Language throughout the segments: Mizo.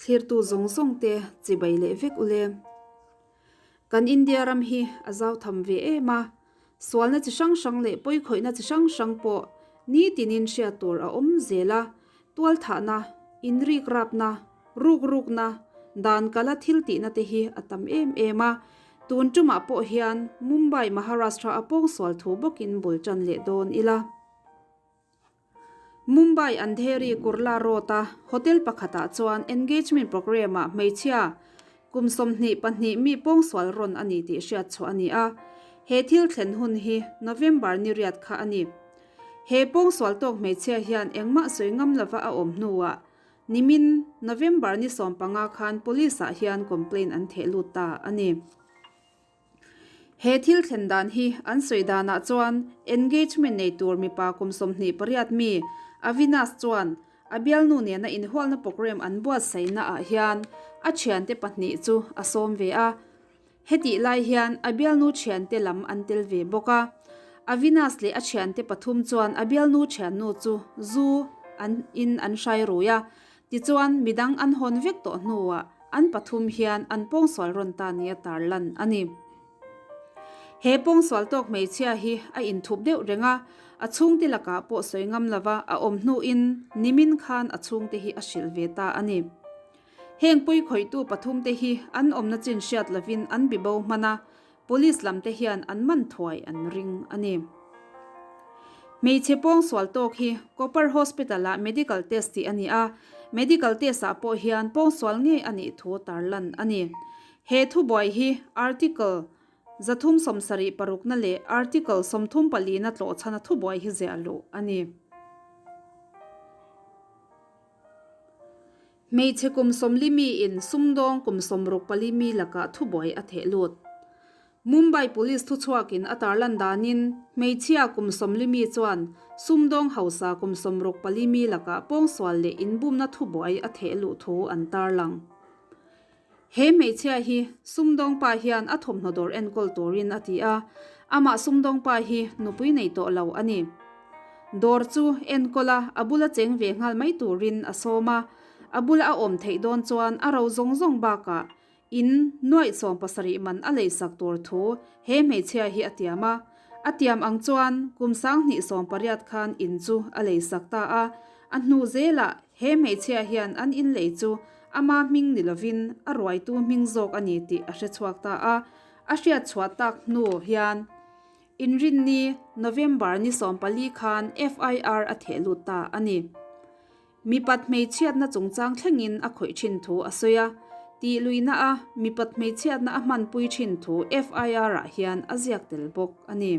Thlirtu zawng zawng te chibai leh vek ule. Kan India ram hi a zau tham ve em a, sualna chi hrang hrang leh pawikhawihna chi hrang hrang pawh nitinin hriat tur a awm zel a, tualthahna, inrikrapna, rukrukna, dan kala thil tihna te hi a tam em em a, tun tumah pawh hian Mumbai Maharashtra a pawngsual thu bawkin bul tan leh dawn ila. Mumbai Andheri Kurla Road-a hotel pakhatah chuan engagement programme-ah hmeichhia kum 22 mi pawngsual rawn a ni tih hriat chhuah a ni a. He thil thlen hun hi November ni riat kha a ni. He pawngsual tawk hmeichhia hian engmah sawi ngam lova a awm hnuah nimin November ni 15 khan police-ah hian complaint an theh lut ta a ni. He thil thlen dan hi an sawi danah chuan engagement nei tur mipa kum 28 mi Avinash chuan a bialnu nena inhualna programme an buatsaihna ah hian a thiante pahnih chu a sawm ve a. Hetih lai hian a bialnu thiante lam an tel ve bawk a. Avinash leh a thiante pathum chuan a bialnu thiannu chu zu an in an hrai rui a. Tichuan midang an hawn vek tawh hnuah An pathum hian an pawngsual rawn ta nia tarlan a ni. He pawngsual tawk hmeichhia hi a inthup deuh reng a, a chhungte lakah pawh sawi ngam lova a awm hnuin nimin khan a chhungte hi a hrilh ve ta a ni. Heng pui khawihtu pathumte hi an awmna chin hriat lovin an bibo hman a, Police lamte hian an man thuai an ring a ni. Hmeichhe pawngsual tawk hi Copper Hospital-ah medical test tih a ni a, medical test-ah pawh hian pawngsual ngei a nih thu tarlan a ni. He thubuai hi Article 376 na leh Article 34 na tlawhchhana thubuai hi ziah luh a ni. Hmeichhe kum 40 mi in sumdawng kum 64 mi lakah thubuai a theh lut. Mumbai Police thuchhuakin a tarlan danin hmeichhia kum 40 mi chuan sumdawng hausa kum 64 mi lakah pawngsual leh inbumna thubuai a theh luh thu an tarlang. He hmeichhia hi sumdawng pa hian a thawmhnaw dawr enkawl turin a ti a, amah sumdawng pa hi nupui nei tawh lo a ni. Dawr chu enkawl a, a bula cheng ve nghal mai turin a sawm a, a bula a awm theih dawn chuan a ro zawng zawng bakah in nuaih 70 man a leisak tur thu he hmeichhia hi a tiam a. A tiam ang chuan kum 2018 khan in chu a leisak ta a, a hnu zelah he hmeichhia hian an in lei chu ama hming ni lovin a ruaitu hming zawk a ni tih a hre chhuak ta a, a hriat chhuah tak hnu hian Inrinni November ni 14 khan FIR a theh lut ta a ni. Mipat hmeichhiatna chungchang thlengin a khawih thin thu a sawi a, tih luihna a mipat hmeichhiatna a hmanpui thin thu FIR ah hian a ziak tel bawk a ni.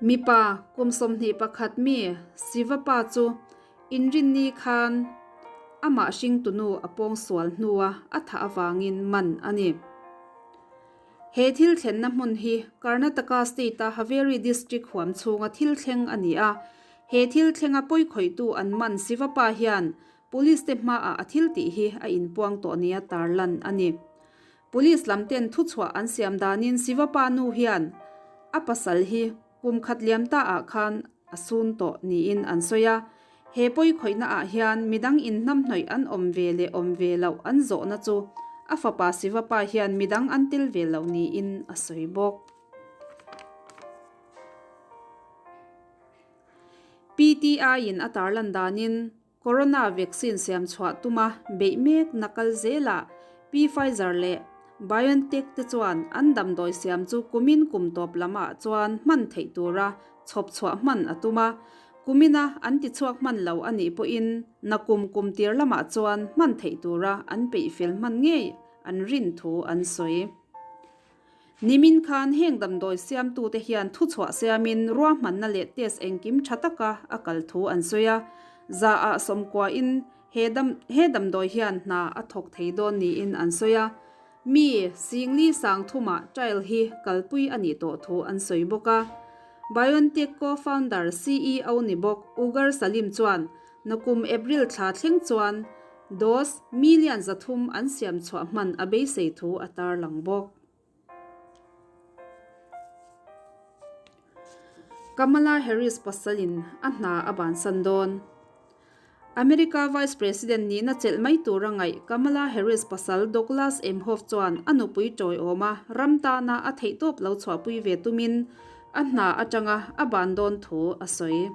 Mipa kum 21 mi Sivapa chu Inrinni khan amah hringtunu a pawngsual hnua a thah avangin man a ni. He thil thlenna hmun hi Karnataka state-a Haveri district huam chhunga thil thleng a ni a. He thil thlenga pawikhawihtu an man Sivapa hian police te hmaah a thil tih hi a inpuang tawh nia tarlan a ni. Police lam ten thuchhuah an siam danin Sivapa nu hian a pasal hi kum khat liam ta ah khan a sun tawh niin an sawi a. He pawikhawihna ah hian midang inhnamhnawih an awm ve leh awm ve loh an zawhna chu a fapa Sivapa hian midang an tel ve lo niin a sawi bawk. PTI in a tarlan danin Corona vaccine siam chhuah tuma beih mek na kal zelah Pfizer leh BioNTech te chuan an damdawi siam chu kumin kum tawp lamah chuan hman theih tura chhawp chhuah hman a tum a. Kumina an ti chhuak hman lo a nih pawhin nakum kum tir lamah chuan hman theih tura an peih fel hman ngei an rin thu an sawi. Nimin khan heng damdawi siamtute hian thuchhuah siamin ruahmanna leh test engkim tha taka a kal thu an sawi a, za ah sawmkuain he dam he damdawi hian hna a thawk thei dawn niin an sawi a. Mi singli sang thumah trial hi kalpui a nih tawh thu an sawi bawk a. BioNTech co-founder CEO ni bawk Ugur Salim chuan nakum April thla thleng chuan dose million 300 an siam chhuah hman a beisei thu a tarlang bawk. Kamala Harris pasalin a hna a bansan dawn. America Vice President nihna chelh mai tura ngaih Kamala Harris pasal Douglas Emhoff chuan a nupui tawiawm a ram tana a theihtawp lo chhuahpui ve tumin a hna atanga a ban dawn thu a sawi.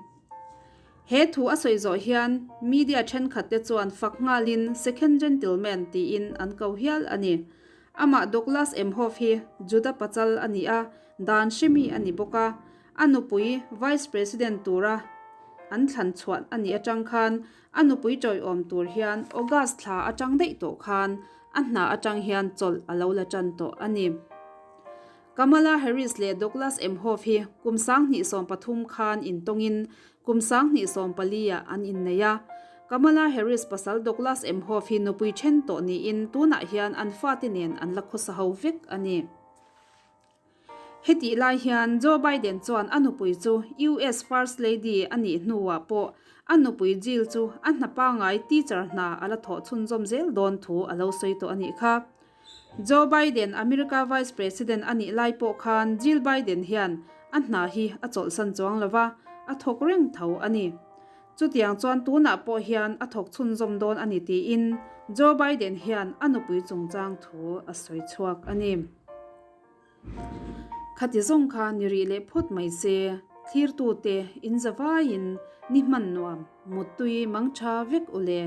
He thu a sawi zawh hian media thenkhat te chuan fak nghalin second gentleman tiin an ko hial a ni. Amah Douglas Emhoff hi Juda pachal a ni a, dan hremi a ni bawk a. A nupui Vice President tura an thlan chhuah a nih atang khan a nupui tawiawm tur hian August thla atang daih tawh khan a hna atang hian chawlh a lo la tan tawh a ni. Kamala Harris leh Douglas Emhoff hi kum 2013 khan intawngin kum 2014 ah an innei a. Kamala Harris pasal Douglas Emhoff hi nupui then tawh niin tunah hian an fate nen an la khawsa ho vek a ni. Hetih lai hian Joe Biden chuan a nupui chu US First Lady a nih hnuah pawh a nupui Jill chu a hna pangai teacher hna a la thawh chhunzawm zel dawn thu a lo sawi tawh a nih kha. Joe Biden America Vice President a nih lai pawh khan Jill Biden hian a hna hi a chawlhsan chuang lo va, a thawk reng tho a ni. Chutiang chuan tunah pawh hian a thawk chhunzawm dawn a ni tiin Joe Biden hian a nupui chungchang thu a sawi chhuak a ni. Khati zawng kha ni rih leh phawt mai se, thlirtute in zavaiin ni hman nuam, muttui mangtha vek u le.